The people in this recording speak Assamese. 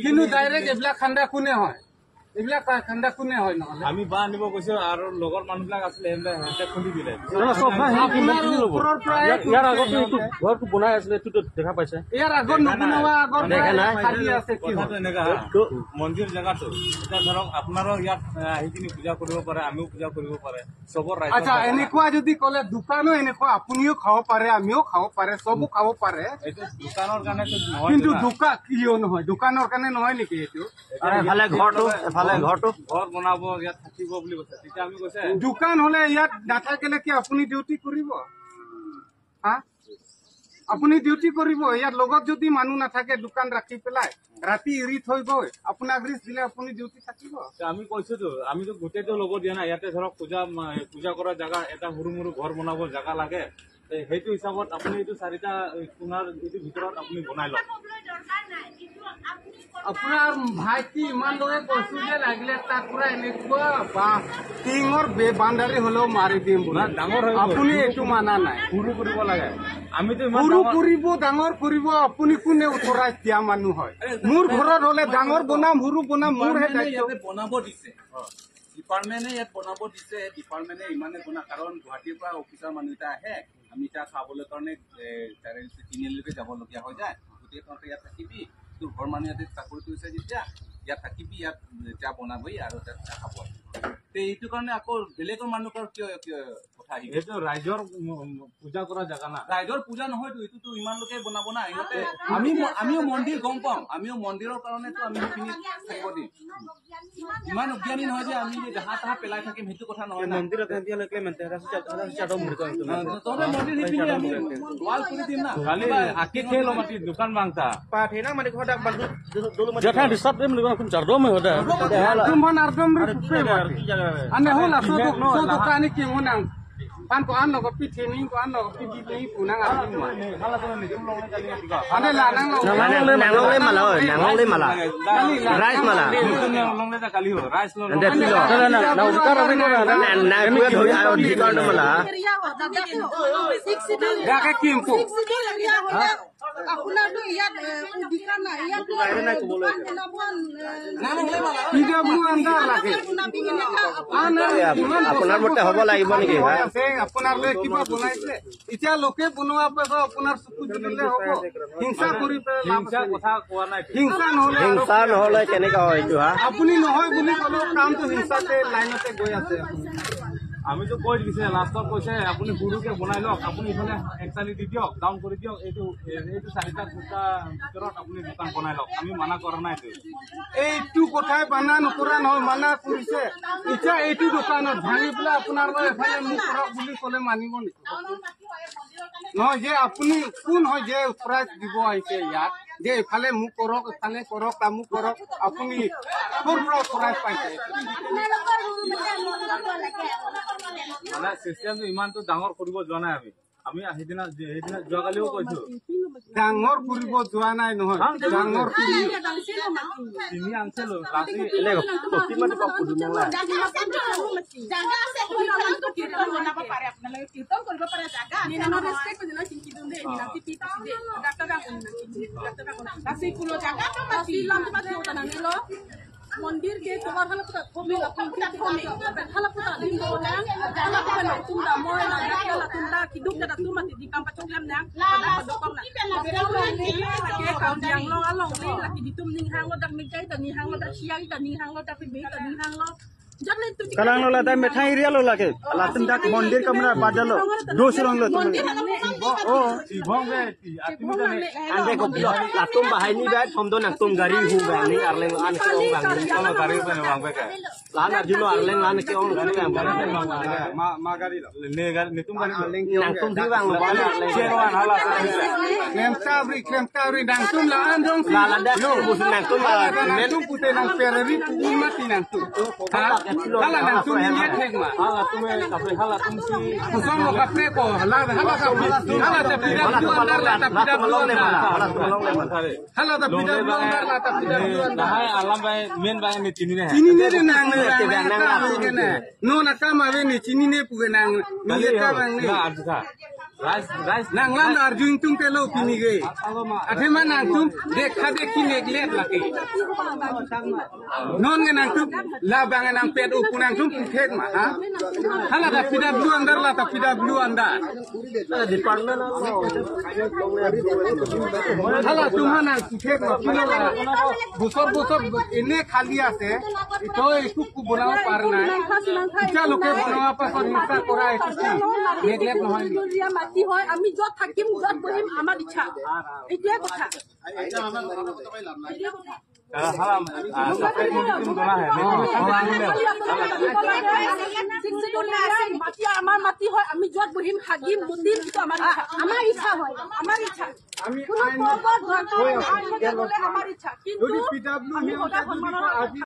কিন্তু ডাইৰেক্ট এইবিলাক খান্দা কোনে হয়, এইবিলাক খান্দা কোনে হয়? নহ'লে আমি বাঁহ আনিব গৈছো আৰু লগৰ মানুহবিলাক আছিলে, সিহঁতে খুন্দি দিলে। ইয়াৰ আগত ঘৰটো বনাই আছিলে, এইটোতো দেখা পাইছে। ইয়াৰ আগত নবনোৱা আগৰ খালী আছে। কি কথাটো এনেকা, মন্দিৰ জেগাটো এতিয়া ধৰক আপোনাৰো ইয়াত আহি কিনি পূজা কৰিব পাৰে, আমিও পূজা কৰিব পাৰে, চবৰ ৰাইজৰ। আচ্ছা, এনেকুৱা যদি ক'লে দোকানো এনেকুৱা আপুনিও খাব পাৰে, আমিও খাব পাৰে, চবো খাব পাৰে। এইটো দোকানৰ কাৰণেতো নহয়। কিন্তু দোকান কিয় নহয়? দোকানৰ কাৰণে নহয় নেকি এইটো? এফালে ঘৰটো, এফালে ঘৰটো, ঘৰ বনাব, ইয়াত থাকিব বুলি কৈছে। তেতিয়া আমি কৈছে দোকান হলে ইয়াত নাথাকিলে কি আপুনি ডিউটি কৰিব? হা, আপুনি ডিউটি কৰিব? ইয়াত লগত যদি মানুহ নাথাকে, দোকান ৰাখি পেলাই ৰাতি এৰি থৈ গৈ আপোনাক ৰিস্ক দিলে আপুনি ডিউটি থাকিব? আমি কৈছোতো, আমিতো গোটেইটো ল'ব দিয়া নাই। ইয়াতে ধৰক পূজা কৰা জেগা এটা সৰু মৰু ঘৰ বনাব জেগা লাগে, সেইটো হিচাপত আপুনি এইটো চাৰিটা কোণাৰ এইটো ভিতৰত আপুনি বনাই লওক। আপোনাৰ ভাইটি ইমান লগে কৈছো যে লাগিলে তাৰ পৰা এনেকুৱা বা টিঙৰ বান্দাৰী হলেও মাৰি দিম বোলে। ডাঙৰ হৈ আপুনি এইটো মানা নাই। সৰু কৰিব লাগে। আমিতো সৰু কৰিব, ডাঙৰ কৰিব, আপুনি কোনে উতৰাই দিয়া মানুহ হয়? মোৰ ঘৰত হলে ডাঙৰ বনাম, সৰু বনাম, মোৰহে দায়িত্ব। বনাব দিছে ডিপাৰ্টমেণ্টে, ইয়াত বনাব দিছে ডিপাৰ্টমেণ্টে, ইমানে বনা। কাৰণ গুৱাহাটীৰ পৰা অফিচাৰ মানুহ এটা আহে, আমি এতিয়া খাবলৈ কাৰণে তিনিআলিলৈকে যাবলগীয়া হৈ যায়। গতিকে তহঁতে ইয়াত থাকিবি, তোৰ ঘৰ মানুহ ইয়াতে চাকৰি কৰিছে যেতিয়া ইয়াত থাকিবি, ইয়াত এতিয়া বনাবি আৰু তাত খাব। এইটো কাৰণে আকৌ বেলেগৰ মানুহৰ কিয় কথা আহিব? এইটো ৰাইজৰ পূজা কৰা জেগা না, ৰাইজৰ পূজা নহয়তো। এইটোতো ইমান লোকে বনাব না ইহঁতে। আমিও মন্দিৰ গম পাওঁ, আমিও মন্দিৰৰ কাৰণেতো আমি সেইখিনি থাকিব দিম। ইমান অজ্ঞানী নহয় যে আমি জাহা তাহা পেলাই থাকিম, সেইটো কথা নহয়। মন্দিৰ সেইখিনি আমি ৱাল কৰি দিম না। দোকান মাংতা দোকানী কি nang pan ko an lo pi thini ko an lo pi bi ni pu nang ar ma ane la nang lo nang lo le mala nang lo le mala rice mala long le ta kali ho rice lo na na na ukar re na na puya dhoi ayo dhikar mala ya ka kim ko আপোনাৰতো ইয়াত অধিকাৰ নাই, ইয়াত আপোনাৰ মতে হ'ব লাগিব নেকি? আপোনাৰ কিবা বনাইছে এতিয়া লোকে বনোৱা পাছত আপোনাৰ চকু জ্বলিলে হ'ব? হিংসা কৰি কথা কোৱা নাই। হিংসা নহলে, হিংসা নহলে কেনেকা হয় এইটো? হা, আপুনি নহয় বুলি ক'লেও কামটো হিংসাতে লাইনতে গৈ আছে। আমিতো কৈ দিছে, লাষ্টত কৈছে আপুনি সৰুকে বনাই লওক, আপুনি ইফালে এক চালি দি দিয়ক, ডাউন কৰি দিয়ক, এইটো এইটো চাৰিটা খুটা ভিতৰত আপুনি দোকান বনাই লওক। আমি মানা কৰা নাই। এইটো কথাই মানা নকৰা নহয়, মানা কৰিছে। এতিয়া এইটো দোকানত ভাঙি পেলাই আপোনাৰ এফালে মোক কৰক বুলি ক'লে মানিব নেকি? নহয় যে আপুনি কোন হয় যে উৎসৰাজ দিব আহিছে ইয়াত যে এইফালে মোক কৰক, এইফালে কৰক, তামুক কৰক, আপুনি ক'ৰ পৰা উৎসৰাজ পাইছে? মানে চিষ্টেমটো ইমানটো ডাঙৰ কৰিব যোৱা নাই আমি। আমি সেইদিনা সেইদিনা যোৱাকালিও কৈছো, ডাঙৰ কৰিব যোৱা নাই নহয়, ডাঙৰ তিনি আনছে। মন্দিৰ কে তোমাৰ হালা কমি হালা পুতা দিন না হালা পুতা না তুমদা মই না হালা তুমদা কি দুক da tu mati di kampa chok lem nang da dokong na ke kaum yang long along le la ki ditum ning hang lo dak mi jai ta ni hang lo dak siang ta ni hang lo dak bi ta ni hang lo kalang lo la dai methai area lo lage latum dak mondir kamra badalo dos rong lo mondir o tibong be atimi jane ande ko latum bahai ni ba thomdo nang tum gari hu ba ni arleng an ke ong bang ni kono gari ba bang be ka lan arjuno arleng lan ke ong gari bang ma ma gari lo ne gari ni tum gari nang tum thi bang lo arleng cheroan hala klem tabri nang tum la andong la la da bu nang tum la nang tum pute nang pereri pu mati nang tum hala nang tum ni thek ma hala tume kapre hala tum si kusam lo kapre ko hala hala hala ta pida tu andar la ta pida long le mala hala long le mala hala ta pida tu andar la ta pida tu andar nahay alam bai main bai ni chini ne chini ne re nang ne no na ka ma ve ni chini ne pu nang ni ka bang ne na arjha Nanglam Arjun tum telo pini ge. Athema nangtum dekha dekhi neglect lake. Non ge nangtum la bang nang pet upu nangtum thek ma ha. Hala da PW andar la ta PW andar. Department hala tumha nang thek ma pino la. Bosor bosor ene খালি আছে তো একটু বনাব পাৰ নাই ইচ্ছা লোকে বনোৱা পাছত হিংসা কৰা একো নেগলেক্ট নহয়। মাটি হয়, আমি য'ত থাকিম য'ত বহিম আমাৰ ইচ্ছা, এইটোৱে কথা। মাটি আমাৰ মাটি হয়, আমি য'ত বহিম হাগিম মুতিম এইটো আমাৰ ইচ্ছা, আমাৰ ইচ্ছা হয়, আমাৰ ইচ্ছা। আমাৰ ইচ্ছা, কিন্তু আমি সদায় সন্মানৰ